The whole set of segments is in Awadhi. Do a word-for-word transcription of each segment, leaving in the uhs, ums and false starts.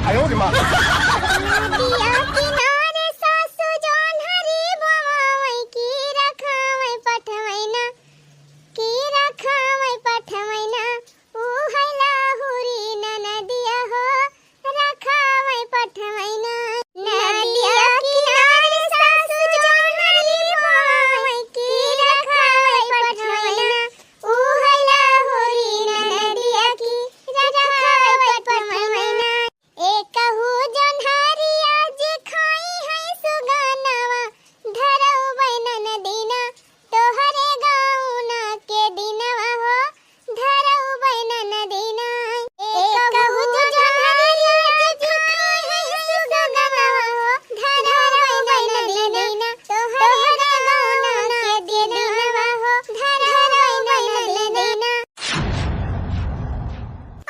आयो रे माँ। नदिया किनारे सासु जोन्हरी बोवावै की रखावै पठवै ना, की रखावै पठवै ना, ऊ है लाहुरी ननदिया हो, रखावै पठवै ना। नदिया किनारे सासु जोन्हरी बोवावै की रखावै पठवै ना, ऊ है लाहुरी ननदिया की रखावै पठवै ना। एकहू जोन्हरिया जे खाई है सुगनवा, धरउबै ननदिना, तोहरे गौना के दिनवा हो, धरउबै ननदिना। एकहू जोन्हरिया जे खाई है सुगनवा हो, धरउबै ननदिना, तोहरे गौना के दिनवा हो, धरउबै ननदिना।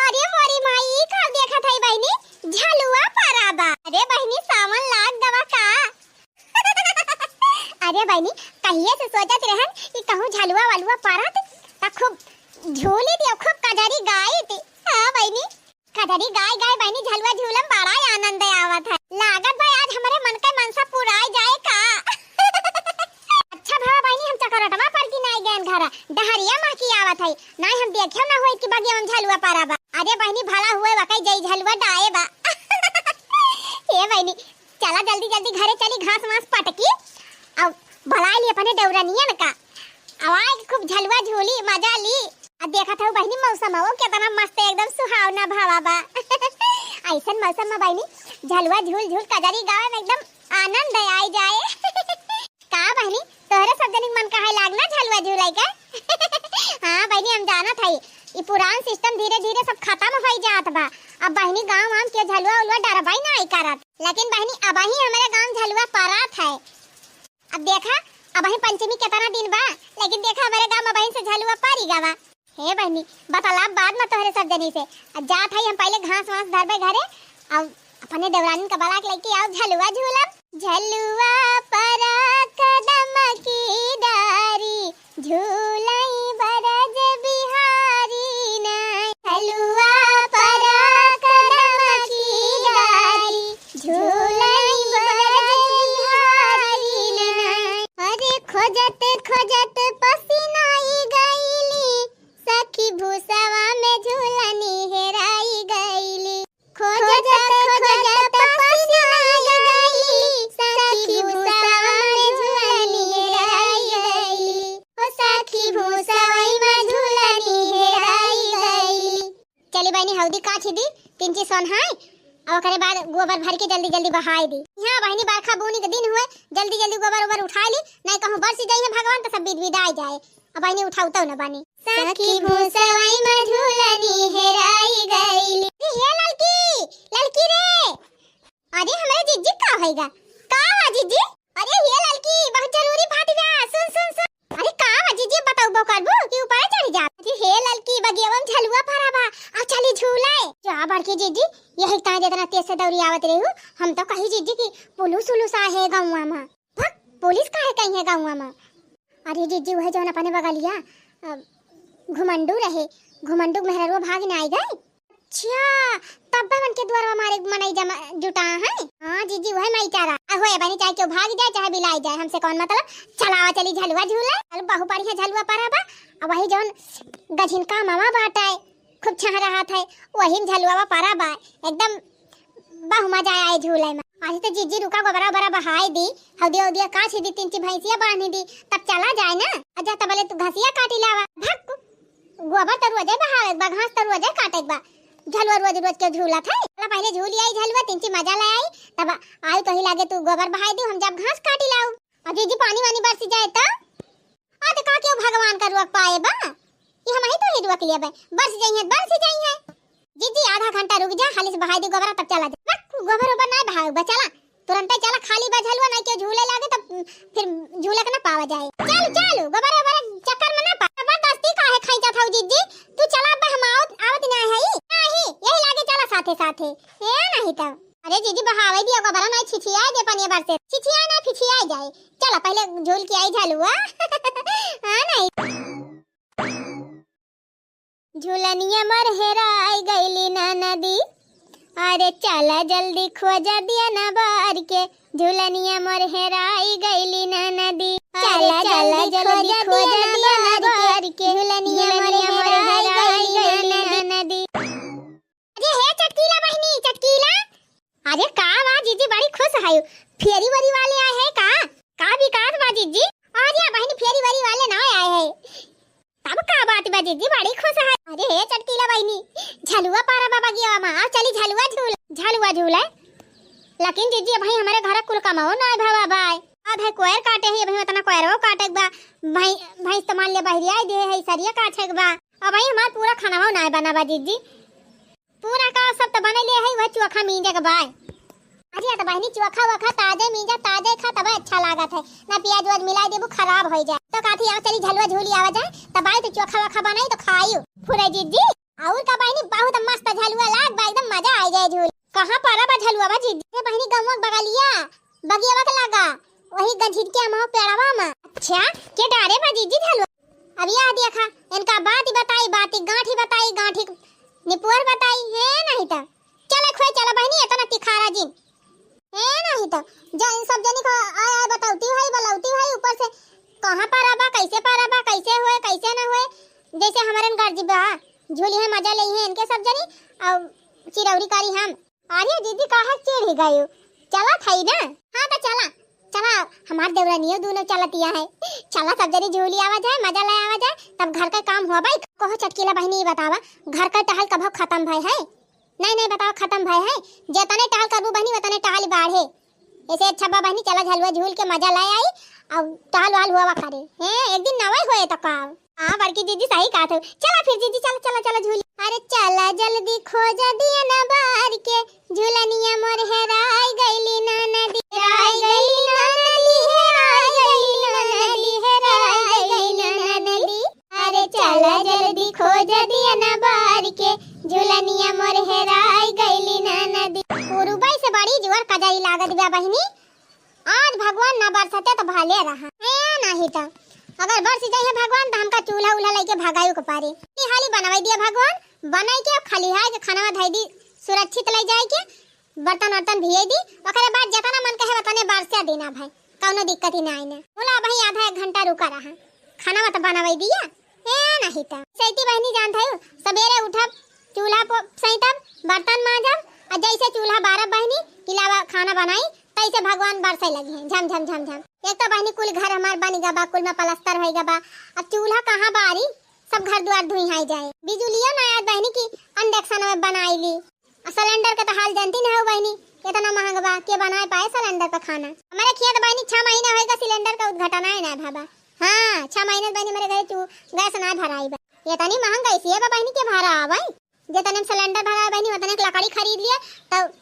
अरे मोरी माई, ई का देखत है बहिनी? झलुआ परा बा। अरे बहिनी, सावन लाग गवा का? अरे बहिनी, कहिए से सोचत रहन कि कहूँ झलुआ वलुआ परत त खूब झूली दियो, खूब कजरी गाई थी। हाँ बहिनी, कजरी गाय गाय बहिनी झलुआ झूलम बड़ा आनंद आवत है। लागत भाई आज हमरे मन के मनसा पुराई जाए का? अच्छा भवा बहिनी, हम चकरटवा पर की नाई गयन घरा, डहरिया महकी आवत है, नाई हम देखे ना होई कि बगिया में झलुआ परा बा। अरे बहिनी, भला हुए वकई जई झलुआ डाए बा। ए बहिनी, चला जल्दी जल्दी घरे चली, घास वास पटकी, अब बुलाई ली अपने डौरनियन का, अब आए के खूब झलुआ झूली, मजा ली। अब देखत हऊ बहिनी, मौसम हो केतना मस्त, एकदम सुहावना भवा बा। ऐसन मौसम में बहिनी झलुआ झूल झूल कजरी गावे में एकदम आनंद आई जाए। का बहिनी, तोहरे सब जनिक मन कहाई लाग ना झलुआ झूलाई का? हाँ बहिनी, हम जानत हई, ई पुरान सिस्टम धीरे धीरे सब खत्म होई जात बा। अब बहिनी गाँव वाम के झलुआ उलुआ डरबाई ना आई करत, लेकिन बहिनी अबही हमरे गाँव झलुआ परत है। अब देखा, अबही पंचमी केतना दिन बा, लेकिन देखा हमरे गाँव में अबही से झलुआ परी गवा। हे बहिनी, बतलाब बाद में तोहरे सब जनी से। अब जात हई हम पहिले घास वास धरबे घरे, अब अपने देवरानिन का बला के लेके आओ, झलुआ झूलब। झलुआ परा कदम की डारी, झूलई बरज बिहारी ना। झलुआ परा कदम की डारी, झूलई बरज बिहारी ना। अरे खोजत खोजत पसीनाई गईली, सखी भूसवा में झूलनी हेराई गईली। खोजत खोजत पसीनाई गईली, सखी भूसवा में झूलनी हेराई गईली। ओ सखी भूसवा में झूलनी हेराई गईली। चली बहिनी, हौदी काछी दी, तिनची सोन्हाई, अब ओकरे बाद गोबर भर के जल्दी जल्दी बहाई दी। हाँ बहिनी, बरखा बूनी के दिन हुए, जल्दी जल्दी गोबर ओबर उठाई ली, नहीं कहूँ बरसी जाई है भगवान तो सब बिद बिदाई जाए। अब बहिनी उठाऊ तो न बानी। सखी भूसवई में झूलनी हेराई गईली। अरे हे ललकी, ललकी रे, अरे हमरे जिज्जी का होइगा? का हुआ जिज्जी? अरे हे ललकी, बहुत जरूरी बात बा, सुन सुन सुन। अरे का हुआ जिज्जी, बताऊ बो करबू कि ऊपर चढ़ जा। अरे हे ललकी, बगियवा में झलुआ परा बा, आ चली झूले। जा बड़की जिज्जी, यही ताई जितना तेज से दौड़ी आवत रही हूँ, हम तो कही जिज्जी कि पुलिस उलूस आहे गाँव में। भक, पुलिस काहे कही है गाँव में? अरे जिज्जी, वह जौन अपने बगलिया, अ, घुमंडू रहे, घुमंडू के मेहररुआ भाग न आई गई। अच्छा, तब बहन के दुआरवा मारे मनई जमा, जुटा है। हाँ जिज्जी, वह मई चारा। आ होए बनी, चाहे क्यों भाग जाए, चाहे बिलाई जाए, हमसे कौन मतलब। चलावा चली झलुआ झूले। चल, बहु बढ़िया झलुआ परा बा। अब वही जौन गझिन का मामा बाटा है, खूब छह रहा था, वही में झलुआ परा बा, एकदम बहु मजा आए झूले में। अरे तो जिज्जी रुका, गोबरा ओबरा बहाई दी, हौदिया उदिया काछी दी, तीन ची भैंसिया बांधी दी, तब चला जाए ना। अच्छा तबले तू घसिया काटी लावा। भक, गोबर तो रोजे बहावे के बा, घास तो रोजे काटे के बा, झलुआ रोज रोज के झूलत है। चला पहले झूली आई झलुआ, तीन ची मजा ले आई, तब आई तो ही लागे तू गोबर बहाई दी, हम जब घास काटी लाऊ। और जिज्जी पानी वानी बरसी जाए तो? आ तो का क्यों भगवान का रोक पाए बा? ये हम ही तो ही रोक लिया बे। बरस जाई है, बरस जाई है। जिज्जी आधा घंटा रुक जा, हाली से बहाई दी गोबरा तब चला जा। बक, गोबर ओबर ना बहावे बा, चला। तुरंते चला, खाली बा झलुआ, नहीं क्यों झूले लागे तब फिर झूले के ना पावा जाए। चल, चल, गोबर ओबर चक्कर में ना पा। जबरदस्ती काहे खींचत हऊ जिज्जी? तू चला बे, हम आवत, आवत ना है। नहीं, यही लागे चला साथे साथे। ए नहीं तब। अरे जिज्जी बहावे दिया गोबरा, नहीं छिछियाए दे पनिया बरसे। छिछियाए ना, फिछियाए जाए। चला पहले झूल के आई झलुआ। हाँ नहीं। झूलनिया मोर हेराई गईली ना नदी, अरे चला जल्दी खोजा दिया ना बार के, झुलनिया मोर हेराई गइली ना नदी। अरे चला चला जल्दी जल्दी खोजा खोजा दिया दिया ना ना बार बार के, के, झुलनिया मोर झुलनिया मोर हेराई हेराई गइली गइली ना ना नदी। अरे हे चटकीला बहिनी, चटकीला। अरे का बा जीजी, बड़ी खुश है, फेरी वरी वाले आए हैं का? का विकास बा जीजी? अरे बहिनी, फेरी वरी वाले ना आए हैं। तब का बात बा जीजी, बड़ी खुश है। अरे हे चटकीला बहिनी, झलुआ पारा बा बगिया मा, आओ चली झलुआ झूल, झलुआ झूले। लेकिन जीजी, अबहीं हमरे घर कुल कमाओ ना भवा बाय। अब है कोयर काटे है, अबहीं उतना कोयरवो काटे के बा। भई, भैंस तो मान ले बहरिया दे है, सरिया काछे के बा। अबहीं हमार पूरा खानावा ना बना बा जीजी। पूरा का सब त बनइले है, वह चोखा मींजे के बाय। अरे त बहिनी, चोखा वोखा ताजे मींजा, ताजे खा, तबे अच्छा लागत है। ना प्याज व्याज मिलाई देबू, खराब होइ जाए। तो काथी, आओ चली झलुआ झूली आवा जाए, तब आई तो चोखा वोखा बनाई तो खाई। फुरे जीजी, और का बहिनी, बहुत मस्त झलुआ लाग बा, एकदम मजा आ जाए झूल। कहाँ पर बा झलुआ बा जीजी? ए बहिनी, गौवा के बगलिया, बगियावा के लगा, वही गंझिट के अमवा पेड़वा मा। अच्छा, के डारे बा जीजी झलुआ? अब यह देखा, इनका बात ही बताई, बात ही गांठ ही बताई, गांठ ही निपुअर बताई, है नहीं तो। चला खोए चला बहिनी, इतना तिखारा जिन। है नहीं तो, जा इन सब जनी को आय आय बतौती है, बलौती है, ऊपर से कहाँ पारा बा, कैसे पारा बा, कैसे हुए, कैसे ना हुए, जैसे हमारे गर्जी बा, झूली है, मजा ले है इनके सब जनी, और चिरौरी करी हम। अरे दीदी, काहे चिढ़ गयो? चला थाई ना। हाँ तो चला, चला, हमार देवरानियो दोनों चलतिया है। चला सब जनी झूली आवा जाए, मजा ले आवा जाए, तब घर का काम हुआ भाई। कहो चटकीला बहिनी, ये बतावा, घर का टहल कभो खत्म भय है? नहीं, नहीं, बतावा, खत्म भय है? जेतने टहल करबू बहिनी, उतने टहल बाढ़े। ऐसे अच्छा बा बहिनी, चला झलुआ झूल के मजा ले आई, अब टहल वहल हुआ करे। हैं, एक दिन नवाई होए तो का? हाँ, बड़की जीजी सही कहत हो। चला फिर जीजी, चला, चला, चला झूली। अरे चला जल्दी खोजा दिया ना बार के, झुलनिया मोर हेराई गइली ना नदी, हेराई गइली ना नदी, हेराई गइली ना नदी, हेराई गइली ना नदी। अरे चला जल्दी खोजा दिया ना बार के, झुलनिया मोर हेराई गइली ना नदी। पुरुबई से बड़ी जोर कजरी लागत बा बहिनी। आज भगवान ना बरसते तो भले रहा। ए, नाही तो अगर बरस जाइए भगवान तो हमका चूल्हा उल्हा लेके भगायु के पारे। ई हाली बनवाई दिया भगवान, बनाई के खलिहाय के खाना धई दी, सुरक्षित ले जाए के बर्तन वर्तन भिये दी। ओकरे बाद जितना मन कहे उतने बरसे देना भाई, कौनो दिक्कत ही ना आईने। बोला भाई आधा एक घंटा रुका रहा, खाना तो बनवाई दिया। ए, नाही तो सैती बहिनी जानत है, सबेरे उठब, चूल्हा प-, सैतब, बर्तन मांजब, और जैसे चूल्हा बारब बहिनी, इलावा खाना बनाई, तैसे भगवान बरसे लगी हैं, झम झम झम झम। एक तो बहिनी कुल घर हमार बन गबा, कुल में प्लास्टर होइ गबा, अब चूल्हा कहाँ बारी, सब घर द्वार धुई हाई जाए। बिजुलियो ना आत बहिनी की induction में बनाई ली, और सिलेंडर के तो हाल जानती ना हो बहिनी, कितना महंग बा, के बनाए पाए सिलेंडर पे खाना। हमारे खेत बहिनी छह महीना होएगा सिलेंडर का उद्घाटन आए ना भाबा। हाँ, छह महीने बहिनी हमारे घरे चू-, गैस ना भराई बा, इतनी महंग गैस ये बा बहिनी के भरा आवे। जितने में सिलेंडर भरा बहिनी, उतने के लकड़ी खरीद लिए, तब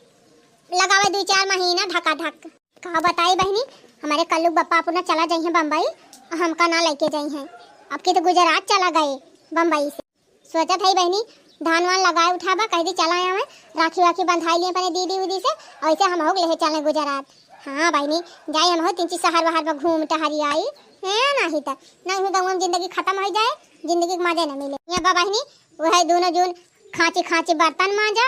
लगावे दो चार महीना ढका ढक। का बताई बहिनी, हमारे कल्लू बप्पा अपना चला जाई हैं बम्बई, और हमका ना लेके जाई हैं। अब की तो गुजरात चला गए बम्बई से। सोचत है बहिनी, धान वान लगाए उठाबा, कह दी चला आवे, राखी वाखी बंधाई लिए अपने दीदी उदी से, और ऐसे हम हो लेहे चले गुजरात। हाँ बहिनी, जाई हम हो तीन चीज शहर वहर पर घूम टहरी आई। है नाही तो, नहीं गाँव में जिंदगी खत्म हो जाए, जिंदगी के मजे न मिले। यहाँ बा बहिनी, वह दोनों जून खांची खांची बर्तन मांजा,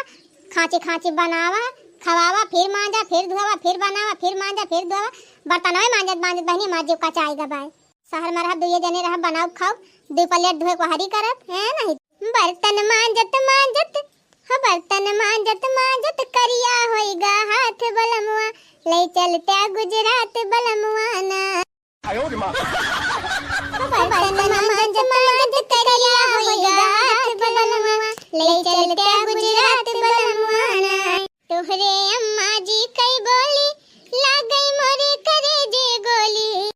खांची खांची बनावा, खवावा, फिर मांजा, फिर धोवा, फिर बनावा, फिर मांजा, फिर धोवा। बर्तनवे मांजत मांजत बहिनी हमार जीव कचाई गबाए। शहर में रहब, दुइये जने रहब, बनाउब खाउब, दुइ प्लेट धोए कोहरी करब, है नहीं? बर्तन मांजत मांजत, हो बर्तन मांजत मांजत करिया होइगा हाथ बलमुआ, ले चलत्या गुजरात बलमुआ ना। आयो रे माँ। बर्तन मांजत मांजत करिया होइगा हाथ बलमुआ, ले चलत्या गुजरात बलमुआ ना। तोहरे अम्मा जी कई बोली, लागई मोरे करेजे गोली।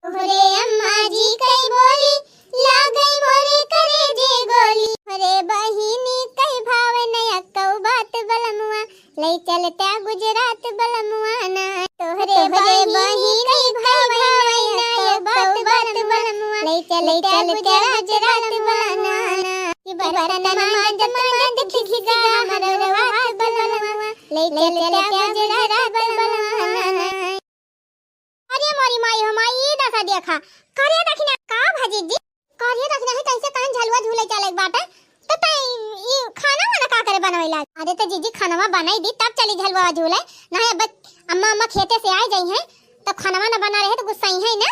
तोहरे अम्मा जी कई बोली, लागई मोरे करेजे गोली। तोहरे बहिनी कई भाव नया कौ बात बलमुआ, ले चलत्या गुजरात बलमुआ ना। तोहरे बहिनी कई भाव नया कौ बात बलमुआ, ले चलत्या गुजरात बलमुआ ना। कि बर्तन मांजत मांजत खिसिगा हमरो हाथ बलमुआ, ले चलत्या गुजरात बलमुआ ना। अरे मोरी माई हो माई, ई दशा देखा। करे दखिना का भा जीजी? करे दखिना है तैसे कहन झलुआ झूले चले के बाटे। तो तै ई खाना वाना का करे बनवैला? अरे तो जीजी बनाई दी तब चली झलुआ झूले। नहीं अब अम्मा, अम्मा खेते से आइ जइहैं, तब खनवा न बना रहे तो गुस्सइहैं ना।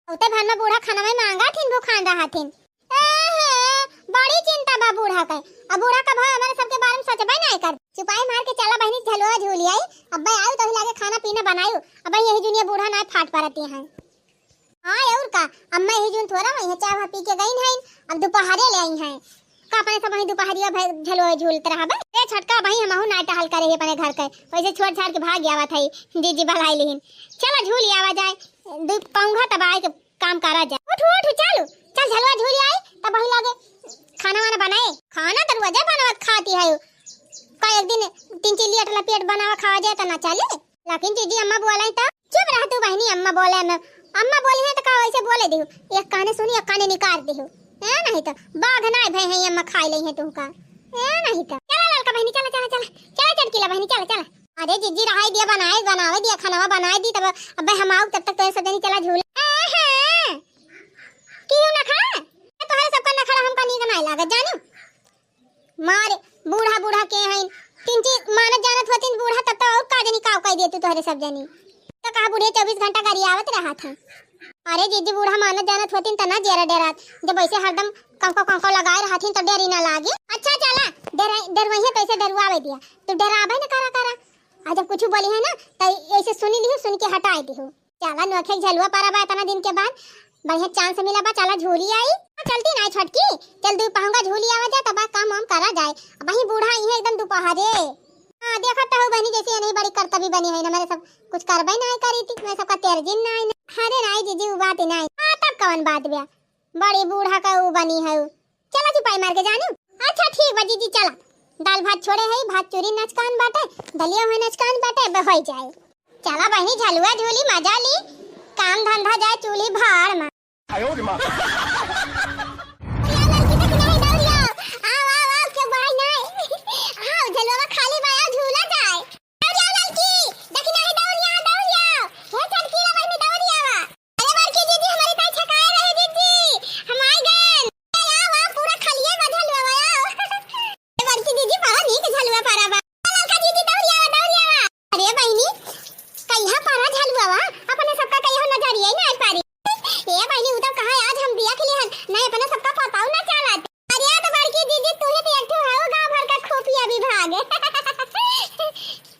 उते भर में बूढ़ा खनवा माँगत हीं, भूखान रहत हीं। एहे, बड़ी चिंता बा बूढ़ा के। अब बूढ़ा का भाई हमरे सबके बारे में सोचबे नाहीं कर। चुपाई मार के चला बहिनी, झलुआ झूलि आई। अब्बे आयु तोही लागे खाना पीना बनायु। अब्बे यही जुनिया बूढ़ा नाहीं फाट परती हैं। हाँ, और का, अम्मा यही जुन थोरा होइहैं, चाह वाह पी के गइन हैं, अब दुपहरे ले आइहैं। का अपने सब वहीं दुपहरिया भर झलुआ झूलत रहबे? ए छोटका, वहीं हमहू नाहीं टहल करे ही अपने घर के, वैसे छोड़ छाड़ के भाग आवत है, जीजी बलाई लिहिन। चला झूलि आवा जाए, दू पौंघा तब आए के काम करा जाए। उठ, उठ, चलू, चल झलुआ झूलि आई, तब वहीं लागे खाना वाना बनाए। खाना तो रोजे बनावत खाती है, का एक दिन तीन चिल्ली अटला पेट बनावा खावा जाए तो ना चली? लेकिन जीजी अम्मा बोले तो। चुप रह तू बहिनी, अम्मा बोले में, अम्मा बोली है तो का वैसे बोले दिहु, एक काने सुनी एक काने निकाल दिहु। ए नहीं तो बाघ नाहीं भए हैं अम्मा खाइ लेइहैं तुहका। ए नहीं तो चला ललका बहिनी, चला, चला, चला, चला चटकीला बहिनी, चला, चला। अरे जीजी रहाई दिया, बनाए, बनावे दिया, खानावा बनाए दी, तब अब्बे हम आउ तब तक तोहे सब जनी चला झूले। ए, हाँ। क्यों ना खा? तोहरे सबका नखरा हमका नीक नाहीं लागत जानू। मारे, बूढ़ा बूढ़ा के हइन, तिनची मानत जानत होतिन बूढ़ा, तब तो और का जनी काव कइ देतू तोहरे सब जनी। तो कहा बुढ़िया चउबीस घंटा गरियावत रहत है। अरे जीजी, बूढ़ा मानत जानत होतिन त ना जेरा डेरात, जब ऐसे हरदम कंको कंको लगाए रहथिन तो डेरी ना लागे। अच्छा चला, डेरा-, डेरवइहे तो ऐसे डेरवावे दिया, तू डेराबे न करा करा। आ जब कुछ बोली है ना तो ऐसे सुनी लिहू, सुन के हटाए दिहू। चला नोखे झलुआ पारा बा इतना दिन के बाद, बढ़िया chance मिला बा, चला झूली आई। हाँ, चलती नाहीं छोटकी, चल दू पहुंगा झूली आवा जाए, तब काम वाम करा जाए। अब वहीं बूढ़ा आई है एकदम दुपहरे। हाँ, देखत तो हो बहिनी, जैसे ये नहीं बड़ी करतबी बनी है ना, मेरे सब कुछ करबे नाहीं करी थी, मैं सबका तेरजिन नाहीं ना। अरे नाहीं जीजी, वो बात ही नाहीं। हाँ, तब कवन बात बा, बड़ी बूढ़ा का वो बनी है वो। चला चुपाई मार के जानू। अच्छा ठीक बा जीजी, चला। दाल भात छोड़े है, भात चूरी नचकान बाटे, दलिया हुआ नचकान बाटे, अब होइ जाए। चला बहिनी, झलुआ झूली, मजा ली, काम धंधा जाए चूल्ही भाड़ में। आयो रे माँ। या लड़की तो किनारे दौड़ जाओ। आओ, आओ, आओ, क्यों भाई नहीं? आओ, झलुआ खाली बा, आओ, झूला जाए। दौड़ जाओ लड़की, देखी नहीं दौड़ जाओ, दौड़ जाओ। हे चटकीला बहिनी दौड़ जावा। अरे बड़की दीदी, हमारी ताई छकाए रही दीदी, हम आइ गए। आओ, आओ, पूरा खलिए बा झलुआ, आओ। ए बड़की दीदी, बड़ा नीक झलुआ पारा बा। ललका दीदी, दौड़ियावा, दौड़ियावा। अरे बहिनी, कहिया पारा झलुआ बा? अपने सबका कहिया नजरिया ही ना आइ पारी। ए बहिनी, उ तो कहा आज हम बिया के लिए हन, नहीं अपने सबका पताऊ ना चालत। अरे तो बड़की दीदी, तू ही तो एक ठो हो गाँव भर का खुफिया विभाग।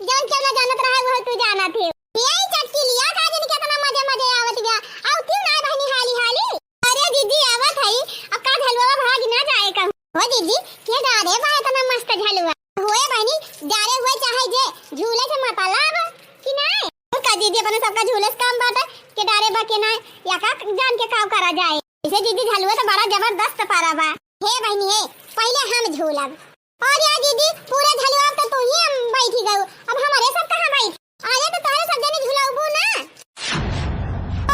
जौन केहू ना जानत रहा, वो तू जानत है। ए चटकीलिया, का जानी कितना मजे मजे आवत बा। आउ क्यों ना बहिनी हाली हाली? अरे दीदी, आवत हई, अब का झलुआ भाग ना जाए कहूँ। हो दीदी, के डारे बा इतना मस्त झलुआ? होए बहिनी, डारे हुए चाहे जे, झूले से मतलब कि नाय? का दीदी, अपने सबका झूले से काम बाटे, के डारे बा के नाय, या का जान के काव करा जाए? इसे दीदी, झलुआ तो बड़ा जबरदस्त पारा बा। हे बहिनी हे, पहिले हम झूलब। अरे दीदी, पूरा झलुआ तो तू ही हम बैठी गऊ, अब हमरे सब कहाँ बैठ? अरे तो तोहरे सब जने झुलाउबू ना।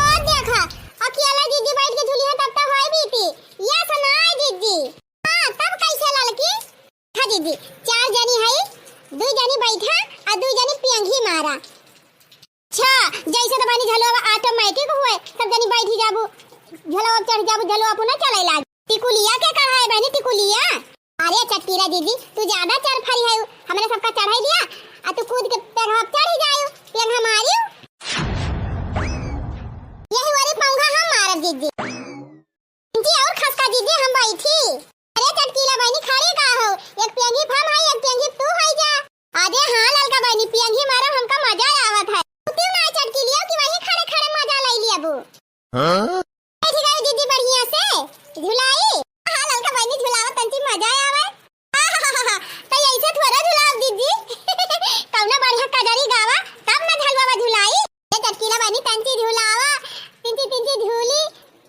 और देखा, अकेला दीदी बैठ के झूली है तब तो होई बीती। या सुनाए दीदी। हाँ, तब कैसे ललकी? हाँ दीदी, चार जनी है, दू जनी बैठा और दू जनी पियंगी मारा। अच्छा, जैसे तो बनी झलुआ automatic हुए, सब जनी बैठी जाबू, झलुआ चढ़ जाबू, झलुआ अपना चले लाग। टिकुलिया के कहा है बहनी, टिकुलिया? अरे चटकीला दीदी, तू ज्यादा चरफरी है, हमरे सबका चढ़ाई दिया, आ तू कूद के पेघवा पे चढ़ी जायू, पेघवा मारियो। यही वाली पौंघा हम मारब दीदी। इनकी और खसका दीदी हम बैठी। अरे चटकीला बहनी खड़ी का हो, एक पेंगी हम है, एक पेंगी तू है जा। अरे हाँ ललका बहनी, पेंगी मारब हमका मजा आवत है। तू ना चटकीलिया कि वहीं खड़े खड़े मजा ले लिया बू। हाँ? बैठ गई दीदी बढ़िया से झुलाई। हाँ, ललका बहनी झुलावा तंची मजा आवे। तो ऐसे थोड़ा झुलाओ दीदी। कौनो बढ़िया कजरी गावा, तब ना झलवा झुलाई। ए चटकीला बहनी तंची झुलावा, तिंची तिंची झूली,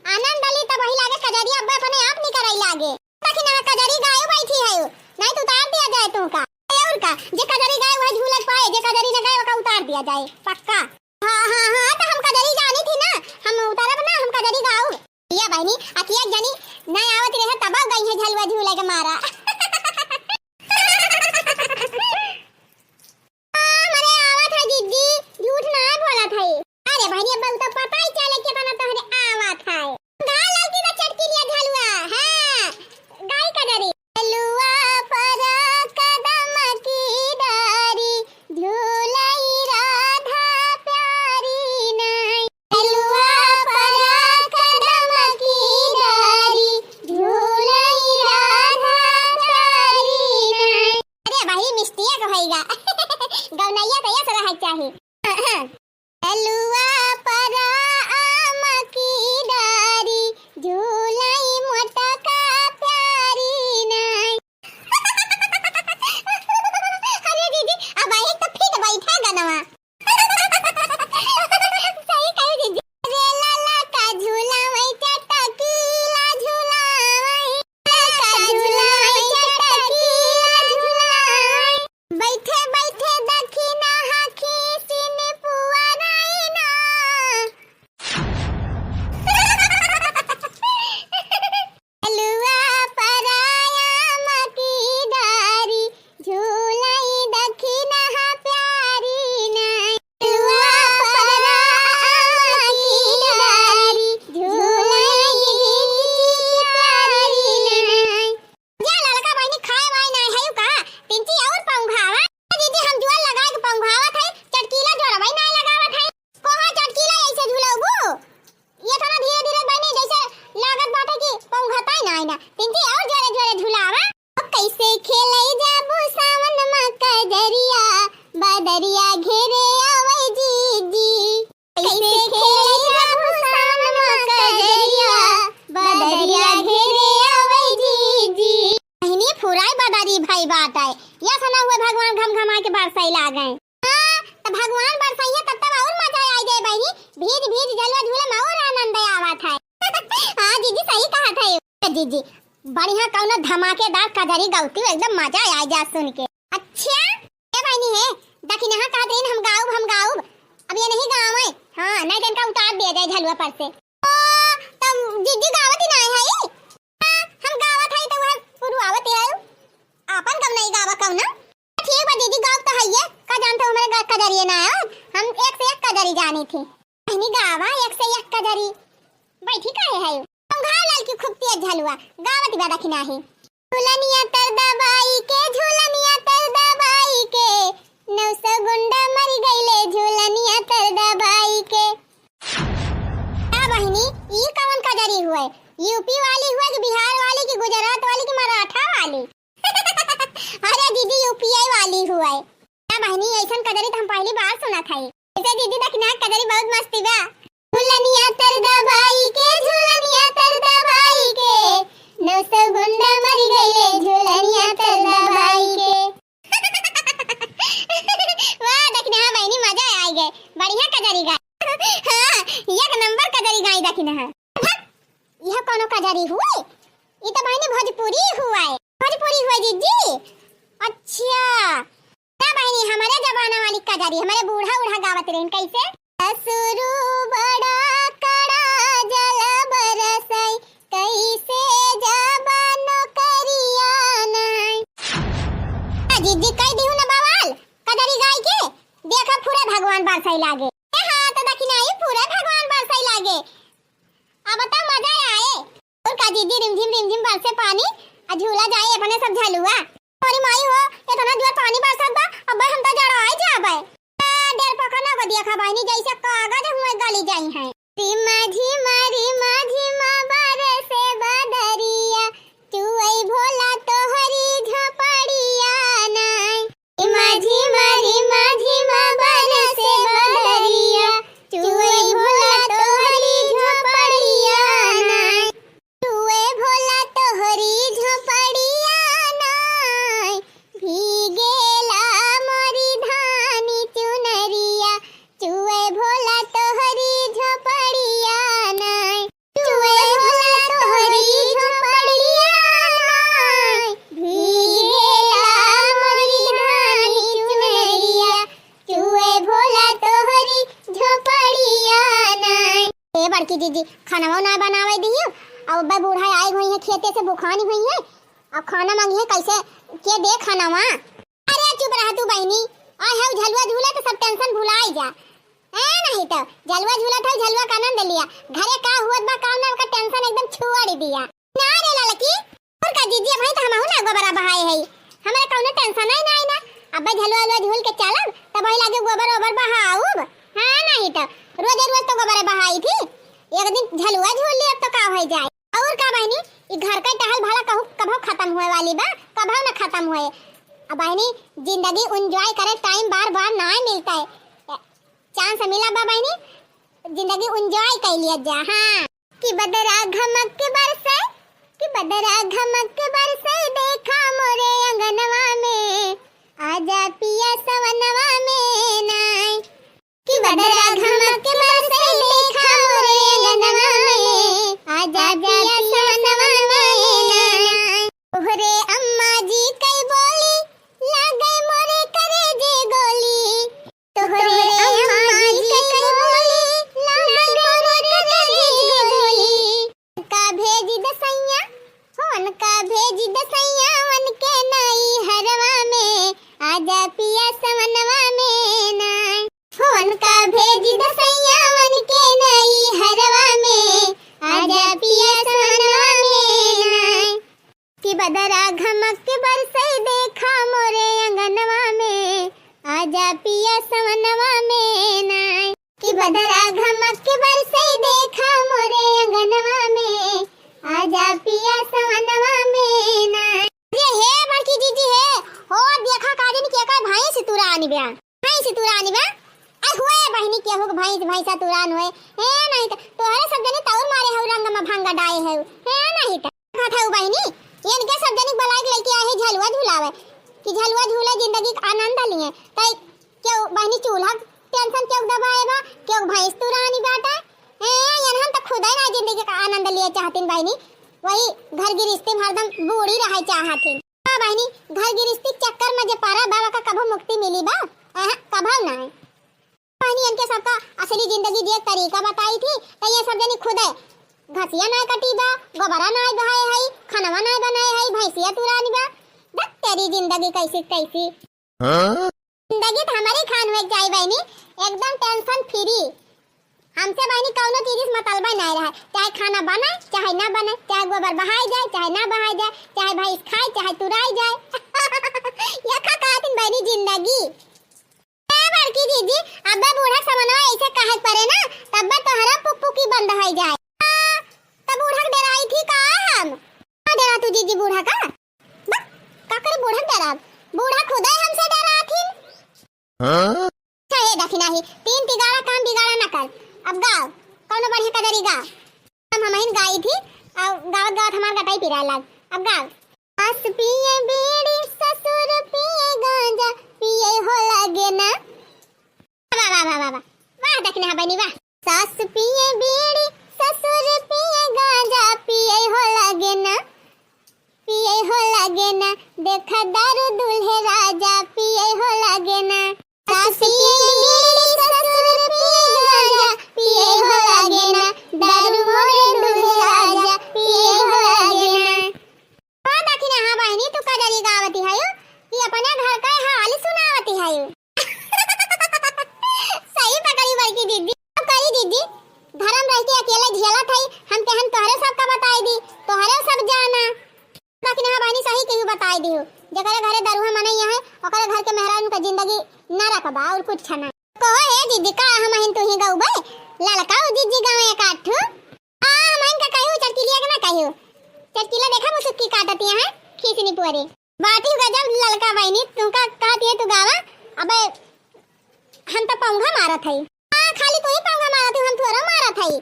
आनंद ली, तब वही लागे कजरी अब अपने आप निकराई लागे। ताकि ना कजरी गायो बैठी है, नहीं तो उतार दिया जाए तुमका। ए और का, जे कजरी गाए वह झूलत पाए, जे कजरी न गाए वका उतार दिया जाए, पक्का। हाँ, हाँ, हाँ, तो हम कजरी जानी थी ना, हम उतरब ना, हम कजरी गाऊ। या बहनी, अकिया जनी नहीं आवत रहे, तब गई है झलुआ झूले के मारा। हाँ, हमरे आवत है दीदी, झूठ ना बोलत है। अरे बहनी, अब तो पता ही चले के बना तोहरे आवत है। गा ललकी तो चटकीलिया झलुआ, हाँ, गाई कजरी। झलुआ पर कदम की डारी। नैया तो यस रहे चाही। झलुआ पर आम की डारी, झूलाई मोटका प्यारी नाई। अरे दीदी, अब एक तो फिट बैठा गनवा। सही कही दीदी। रे लाला का झूला वही चटकीला झूला वही। लाला का झूला वही चटकीला झूला वही। बैठे बैठे दखिना हाखी सिन पुअराई ना। झलुआ पर आम की डारी, झूलाई दखिना प्यारी नाई। झलुआ पर आम की डारी, झूलाई प्यारी नाई। जा ललका बहिनी, खाए वाए नाई है का? तिनची और पौंघावा। दीदी, हम जुआर लगाए के पौंघावत है, चटकीला जोरवाई नाई लगावत है। कोहा चटकीला ऐसे झुलौबू? ये थोड़ा धीरे धीरे बहिनी, जैसे लागत बाटे कि पौंघताई नाई ना। तिनची और जोरे जोरे झुलावा। अब कैसे खेलई जाबू सावन मा कजरिया, बदरिया घेरे आवै जीजी। कैसे खेलई जाबू सावन मा कजरिया, बदरिया घेरे आवै जीजी। बहिनी, फुराई बदरी भई बाटे, या सना हुए भगवान घमघमा के बरसई लागें। हाँ, त भगवान बरसइहें तब तब और मजा आई जाए बहिनी, भीज भीज झलुआ झूले मा और आनंद आवत है। हाँ जीजी, सही कहत है जीजी, बढ़िया कौनो धमाकेदार कजरी गौती, एकदम मजा आई जा सुन के। अच्छा, ए बहिनी है, दखिनहा कहत रहीन हम गाउब, हम गाउब। अब ये नहीं गावे। हाँ, नहीं तो इनका उतार दिया जाए झलुआ पर से। ओ, तब जीजी गावत ही ना है। हाँ, हम गावत है तो वह पुरवावत है। आपन गम नहीं गावा कौनो। ठीक बा जीजी, गाउब तो है ये। का जानत हो हमारे गा-, कजरिए ना है। हम एक से एक कजरी जानी थी। बहिनी गावा एक से एक कजरी। बैठी काहे है? हम घाव लाल की खूब तेज झलुआ। गावत बा दखिना है। झुलनिया तर दबाई के, झुलनिया तर दबाई के, नौ सौ गुंडा मर गईले झुलनिया तर दबाई के। का बहिनी, ई कवन कजरी हुए? यूपी वाली हुए कि बिहार वाली कि गुजरात वाली कि मराठा वाली? अरे दीदी, यूपीए वाली हुए। का बहिनी, ऐसन कजरी तो हम पहली बार सुनत हई। ऐसे दीदी, दखिना कजरी बहुत मस्ती बा। झुलनिया तर दबाई के, झुलनिया तर दबाई के, नौ सौ गुंडा मर गईले झुलनिया तर दबाई के। वाह, दखिना बहिनी, मजा आई गए, बढ़िया कजरी गाए। हाँ, एक नंबर कजरी गाई दखिना। यह कौनो कजरी हुए? ई तो बहिनी भोजपुरी हुए। भोजपुरी हुए जीजी? अच्छा। ना बहिनी, हमारे जमाना वाली कजरी, हमारे बूढ़ा उढ़ा गावत रहीन। कैसे? ससुरू बड़ा कड़ा जल बरसई, कैसे जाबा नौकरिया नाई। आ जीजी, कई दिहू ना बवाल, कजरी गाई के, देखा फुरे भगवान बरसई लागे। ए हाँ, तो दखिना ई फुरे भगवान बरसई लागे। अब तो मजा आए। और का जीजी, रिमझिम रिमझिम बरसे पानी, आ झूला जाए अपने सब झलुआ। अरे माई हो, इतना जोर पानी बरसत बा, अब हम तो जड़ाई जाबे। आ, डेर पकना को देखा बहिनी, जैसे कागज हुए गली जाई हैं। रिमा झिमा, रिमा झिमा बरसे बदरिया, चुअई भोला तोहरी झोपड़िया नाई। रिमा झिमा, रिमा झिमा बरसे बदरिया, चुअई भोला तोहरी झोपड़िया नाई। चुए भोला तोहरी झोपड़िया नाई, भीगेला मोरी धानी चुनरिया। चुए भोला तोहरी झोपड़िया नाई, चुए भोला तोहरी झोपड़िया नाई, भीगेला मोरी धानी चुनरिया। चुए भोला तोहरी झोपड़िया नाई। ए बड़की जीजी, खानवा ना बनावे दियो। अब अब्बे बूढ़ा आए हुई है खेते से, भुखानी हुई है, अब खाना मांगी है, कैसे के दे खानवा? अरे चुप रह तू बहिनी, आए है झलुआ झूला तो सब टेंशन भुलाई जा। ए नहीं तो झलुआ झूला था, झलुआ का आनंद लिया, घरे का हुआ बा काम ना का टेंशन एकदम छोड़ दिया। ना रे ललकी, और का जीजी, अबही तो हमहू ना गोबरा बहाए हई, हमरा कौनो टेंशन ही नाई ना। अब्बे झलुआ उलुआ झूल के चलब, तब वही लागे गोबर ओबर बहाउब। हाँ, नहीं तो रोजे रोज तो गोबरे बहाई थी, एक दिन झलुआ झूल लियब तो का हो जाए। और का बहिनी, ई घर का टहल भला कहू कभो खत्म हुए वाली बा? कभो न खत्म हुए। अब बहिनी, जिंदगी enjoy करे time बार बार नाय मिलत है, chance मिला बा बहिनी, जिंदगी enjoy कर लिया जा। हाँ, कि बदरा घमक के बरसे, कि बदरा घमक के बरसे, देखा मोरे अंगनवा में, आजा पिया सवनवा में नाय। कि बदरा घमक के बरसे, देखा मोरे अंगनवा में, आजा पिया सवनवा में नाय। तोहरे अम्मा जी कई बोली, लागे मोरे करेजे गोली। तोहरे अम्मा जी कई बोली, लागे मोरे करेजे गोली। का भेज दसैया, फोन का भेज दसैया, वन के नई हरवा में, आजा पिया सवनवा में नाय। फोन का भेज दसैया, वन के नई हरवा में, आजा पिया सवनवा में नाय। कि बदरा घमक के बरसई, देखा मोरे अंगनवा में, आजा पिया सवनवा में नाय। कि बदरा घमक के बरसई, देखा मोरे अंगनवा में, आजा पिया सवनवा में नाय। अरे हे बड़की जीजी हे, हो देखा का दिन के का भैंस तुरानी बा, भैंस तुरानी बा। अरे हुए बहिनी केहू के भैंस, भैंसा तुरान होए, हे नहीं त तोहरे सब जने तौर मारे हऊ रंग में भंगा डाए हऊ, हे नहीं त। कहत हऊ बहिनी, इनके सब जने बुलाए के लेके आए है झलुआ झुलावे, कि झलुआ झूले जिंदगी का आनंद लिए। तई केहू बहिनी चूल्हा tension केहू दबाए बा, केहू भैंस तुरानी बाटे। ए, इनहन त खुदे ना जिंदगी का आनंद लिए चाहतिन बहिनी, वही घर गृहस्थी में हरदम बूड़ी रहे चाहतिन। हाँ बहिनी, घर गृहस्थी के चक्कर में जे परा बा, ओका कभो मुक्ति मिली बा? अहं, कभो ना। बहिनी, इनके सबका असली जिंदगी जिए के तरीका बताई थी, त ये सब जनी खुदे घसिया नाय कटी बा, गोबरा नाय बहाए हई, खनवा नाय बनाए हई, भैंसिया तुरानी बा। देख तेरी जिंदगी कैसी कैसी। हाँ? जिंदगी त हमरी खान हुए के चाही बहिनी, एकदम tension free। हमसे बहिनी कौनो चीज से मतलबा नाय रहे, चाहे खाना बने, चाहे ना बने, चाहे गोबर बहाए जाए, चाहे ना बहाए जाए, चाहे भैंस खाए, चाहे तुराई जाए। ये का कहतिन बहिनी जिंदगी। ए बड़की जीजी, अब्बे बूढ़ा समनवा ऐसे कहे के परे ना, तब्बे तोहरा पुकपुकी बंद होई जाए। आ, त बूढ़ा के डराई थी का हम? का डरा तू जीजी बूढ़ा का? बा, का करे बूढ़ा के डराब? बूढ़ा खुदे हमसे डराथिन। हाँ? अच्छा, ए दखिना ही, तीन तिगाड़ा काम बिगाड़ा ना कर। अब गाओ, कौनो बढ़िया कजरी गाओ। हम हमहिन गाई थी, और गावत गावत हमार गटाई पिराए लाग। अब गाओ। सास पिए बीड़ी, ससुर पिए गांजा, पिए हो लागे ना। वाह, वाह, वाह, वाह, वाह। वाह, दखिना बहिनी, वाह। सास पिए बीड़ी, ससुर पिए गांजा, पिए हो लागे ना, पिए हो लागे ना, देखा दारू दूल्हे राजा, पिए हो लागे ना। सास पिए बीड़ी, ससुर पिए गांजा, पिए हो लागे ना, दारू मोरे दूल्हे राजा, पिए हो लागे ना। का दखिना, हाँ बहिनी, तू कजरी गावती हयू कि अपने घर का हाल सुनावती हयू? सही पकड़ी बड़की दीदी। अब करी दीदी, घर में रह के अकेले झेलत हई, हम कहन तोहरे सबका बताई दी, तोहरे सब जाना। दखिना, हाँ बहिनी, सही केहू बताई दिहू, जेकरे घरे दरुहा मनई है, ओकरे घर के मेहरारू का जिंदगी नरक बा और कुछ ना। कहो हे दीदी, का हमहिन तू ही गउबे? ललका उ दीदी गावे एक आठ ठू। आ, हमहिन का कहियो, चटकिलिया के ना कहियो। चटकिला देखा मुसुक्की काटत यहाँ, खीसनी पुअरे। बाटी गजब ललका बहिनी, तुमका कहत है तू गावा, अबे हम तो पौंघा मारत हई। आ, खाली तू ही पौंघा मारत हई, हम थोड़ा मारत हई।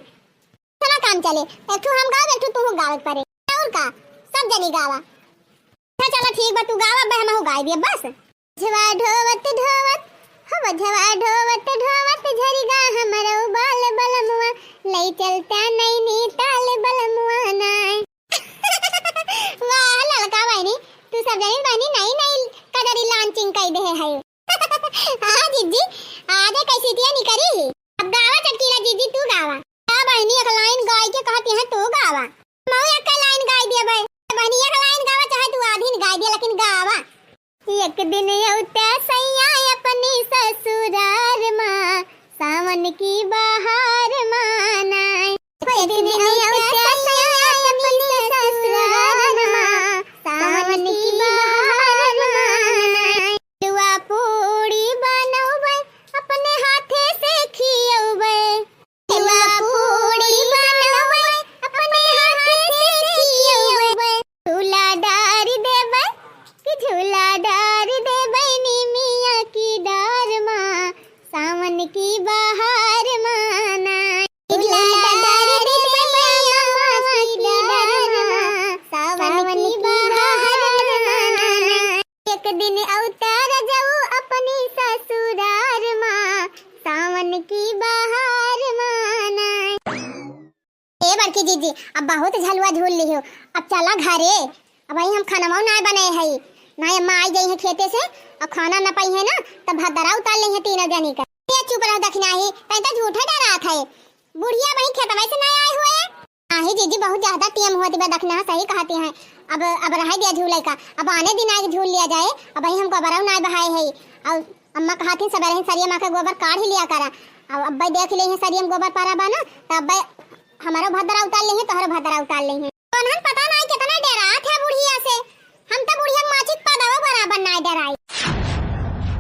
चला काम चले, एक ठू हम गावा, एक ठू तू गावे के परे। और का, सब जनी गावा। अच्छा चला ठीक बा, तू गावा, अबे हमहू गाई दिए बस। झवा ढोवत ढोवत, हो झवा ढोवत ढोवत, झरिगा हमरो बाल बलमुआ, लई चलता नैनीताल बलमुआ नाय। वाह ललका बहिनी, तू सब जनी बहिनी नई नई कजरी launching कई दे है। हाँ जिज्जी, आजे कैसी दिया निकरी ही। अब गावा चटकीला जिज्जी, तू गावा। का बहिनी एक line गाई के कहती है तू गावा। मऊ एक line गाई दिया भाई। बहिनी एक line गावा चाहे तू आधी न गाई दिया लेकिन गावा। एक दिन औते सैया अपनी ससुरार मा, सावन की बहार मा नाय। एक दिन औते सैया अपनी ससुरार मा, सावन की बहार मा नाय। लुआ पूड़ी बनौबै, अपने हाथे से खियौबै। लुआ पूड़ी बनौबै, अपने हाथे से खियौबै। झूला डारी देबै, कि झूला डारी की बहार माना, झूला डार दे मैया मावा की डरमा, सावन की बहार माना। एक दिन अवतार जाऊ अपनी ससुरार मा, सावन की बहार माना। ए बड़की जीजी, अब बहुत झलुआ झूल लिहो, अब चला घरे। अबहीं हम खनवा नाय बनाए हई, नाय अम्मा आई गई है खेते से, अब खाना न पाई है ना, तब भद्दरा उतार लेइहैं तीनों जनी का। ए चुप रहो दखिनाही, तैं तो झूठे डरात है, बुढ़िया अबहीं खेतवा से नाय आए हुए। नाही जीजी, बहुत ज्यादा टेम होत बा, दखिना सही कहती हैं। अब, अब रहे दिया झूले का, अब आने दिन आए झूल लिया जाए। अबहीं हम गोबरौ नाय बहाए है, और अम्मा कहती सबेरे ही सरिया मा के गोबर काढ़ ही लिया करा। अब अब्बे देख लेइहैं सरिया मा गोबर परा बा ना, तो अब्बे हमरो भद्दरा उतार लेइहैं, तोहरो भद्दरा उतार लेइहैं। तोहन पता नाय कितना डेरात है बुढ़िया से। हम तो बुढ़िया के माचिस पदवा बराबर नाय डेराई।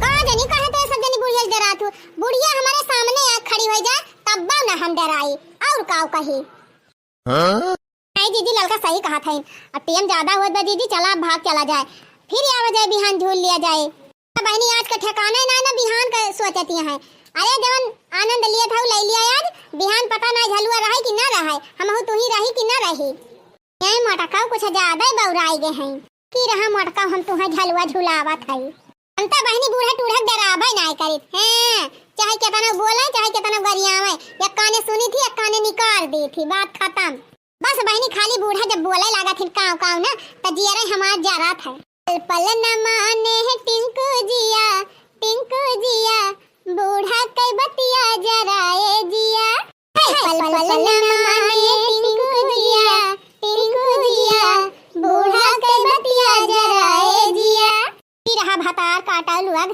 का जनी काहे तो सब जनी बुढ़िया से डेरात हो। बुढ़िया हमरे सामने आ खड़ी होइ जाए, तब ना हम डेराई, और काउ कही। हाँ? नहीं जीजी, ललका सही कहत है। अब टेम ज्यादा होत बा जीजी, चला अब भाग चला जाए, फिर आवा जाए बिहान झूल लिया जाए। बहिनी, आज का ठिकाना ही ना, ना बिहान का सोचती हैं। अरे जवन आनंद लिया था, ले लिया आज, बिहान पता ना झलुआ रहे कि ना रहे, हमहू तुही रही कि ना रही। यही मोटका कुछ ज्यादा ही बौराई गए हैं। की रहा मोटका, हम तुहे झलुआ झुलावत है। हम तो बहिनी बूढ़ा टूढ़ा के डराबे नाय करित हैं, चाहे कितना बोले, चाहे कितना गरियावे, एक काने सुनी थी, एक काने निकाल दी थी, बात खत्म। बस बहिनी, खाली बूढ़ा जब बोले लागत हिन काव काव ना, त जियरे हमार जरत है। पल पल न माने है टिंकू जिया, टिंकू जिया, बूढ़ा के बतिया जराए जिया। पल पल न माने टिंकू जिया, टिंकू जिया, बूढ़ा के बतिया जराए जिया। की रहा भतार काटा लुअग,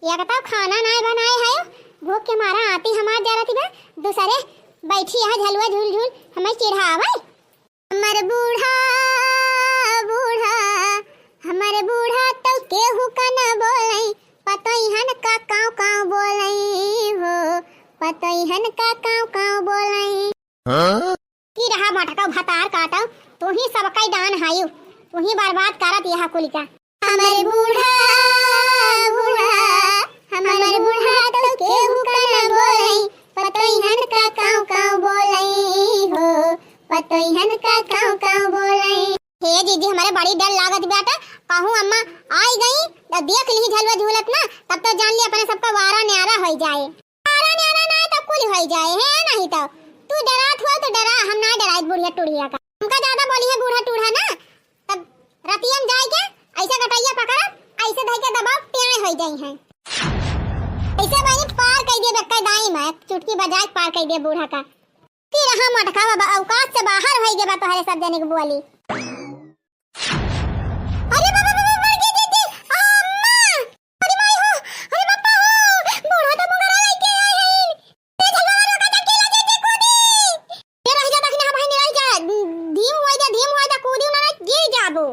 एक तो खाना नाय बनाए है, भूख के मारा आती हमार जरत बा, दूसरे बैठी है झलुआ झूल झूल हमें चिढ़ावे। हमर बूढ़ा, बूढ़ा, हमर बूढ़ा तो केहू का न बोलई, पतोइहन का काव काव बोलई हो, पतोइहन का काव काव बोलई। हाँ? की रहा मटका भतार काटो, तू ही सबका डान हायु, तू ही बर्बाद करत यह कुल का। हमर बूढ़ा, बूढ़ा, हमर बूढ़ा तो केहू का न बोलई, पतोइहन का काव काव बोलई हो, पतोइहन का काव काव बोलई। हे जीजी, हमरे बड़ी डर लागत बाटे, कहूँ अम्मा आई गई तो देख ली झलुआ झूलत ना, तब तो जान ली अपने सबका वारा न्यारा होइ जाए। अरे ना, ना, ना, तो कुल होइ जाए, है नहीं तो। तू डरात हो तो डरा, हम ना डराइत बुढ़िया टुढ़िया का। हमका ज्यादा बोली है बूढ़ा टूढ़ा ना, तब रतिया में जाए के ऐसे गटैया पकड़ब, ऐसे धइ के दबाव, प्याय होइ जाई है। ऐसे बहिनी पार कइ दे बक्का दाई में, चुटकी बजाए के पार कइ दे बूढ़ा का। फिर हम अटका बाबा, औकात से बाहर होइ गए बा तोहरे सब जने के बोली। अरे बाबा, बाबा, मर गई जीजी। आ, अम्मा। अरे माई हो, अरे बापा हो, बूढ़ा तो मुंगरा लेके आए हैं। ए झलवा रोका जा, केला जीजी कूदी। ये रह जा, दखिना भाई, निकल जा। धीम हुआ जा, धीम हुआ जा, कूदी ना, गिर जाबो।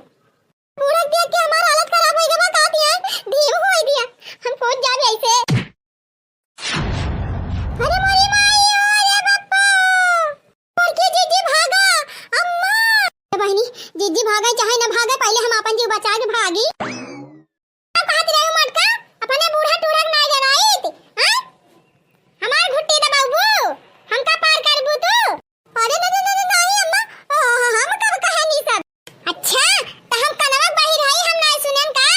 बूढ़ा देख के हमार हालत खराब होइ गवा, का दिया? धीम हुआ दिया। हम कूद जाबे ऐसे। अरे मोरी माई, अरे बापा! बड़की जीजी भागा, अम्मा! ए बहिनी, जीजी भागे चाहे न भागे, पहिले हम आपन जीव बचा के भागी। का कहत रहे हो मटका? अपने बूढ़ा टूढ़ा के ना जराइत, हाँ? हमार घुट्टी दबाबू, हमका पार करबू तू? अरे न, न, न, न, नहीं अम्मा, ओ, हम कब कहे नी सब? अच्छा, त हम कनवा बहिर हई, हम नाय सुनेन का?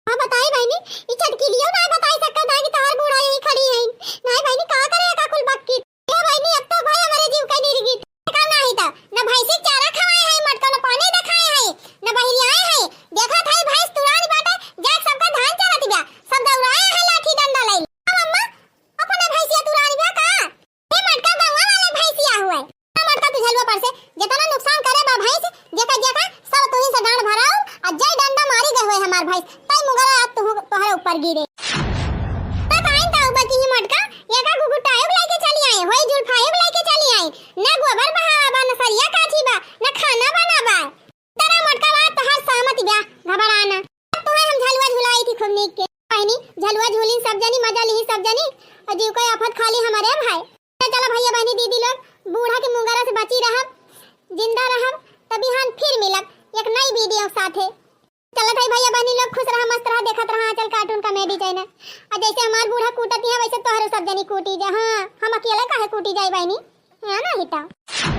हाँ बताई बहिनी, ई चटकिलियो नाय बताई सकत है कि तहार बूढ़ा यही खड़ी है। नाय बहिनी, का करे का कुल बक्की? ए बहिनी, अब तो भाई हमरे जीव के निरगित। का नाही त, न भैंसी के चारा खवाए है, मटका न पानी देखाए है, न बहिरियाए है। देखत है भैंस तुरान बाटे, जाके सबका धान चरत बा, सब दौड़ाए है लाठी डंडा लइल। अब अम्मा, अपने भैंसिया तुरान बा का? ए मटका गौवा वाले भैंसिया हुए। ए मटका तू झलुआ पर से जितना नुकसान करे बा भैंस, जेका जेका सब तुही से डांड भराऊ, आ जय डंडा मारी गए हुए हमार भैंस, तई मुंगरा आज तू तोहरे ऊपर गिरे। तब आइन का ऊपर की ही मटका, एका घुघुटायो लेके चली आई, होई जुल्फायो लेके चली आई, न गोबर बहावा बा, न सरिया काठी बा, न खाना बना बा। तरा मोटका बात तोहार सहमति बा, घबराना। अब तोहे हम झलुआ झुलाई थी खूब नीक के। बहिनी, झलुआ झूली सब जनी, मजा ली सब जनी, और जीव कोई आफत खाली हमारे भाई। तो चलो भैया, बहिनी, दीदी लोग, बूढ़ा के मुंगरा से बची रहब, जिंदा रहब, तब बिहान फिर मिलब एक नई वीडियो के साथे। चलत है भैया, बहिनी लोग, खुश रहा, मस्त रहा, देखत रहा आंचल cartoon का। दीजिए ना। आ जैसे हमार बूढ़ा कूटत है, वैसे तोहरे सब जनी कूटी जा। हाँ, हम अकेले काहे कूटी जाई बहिनी? हाँ ना, हिता।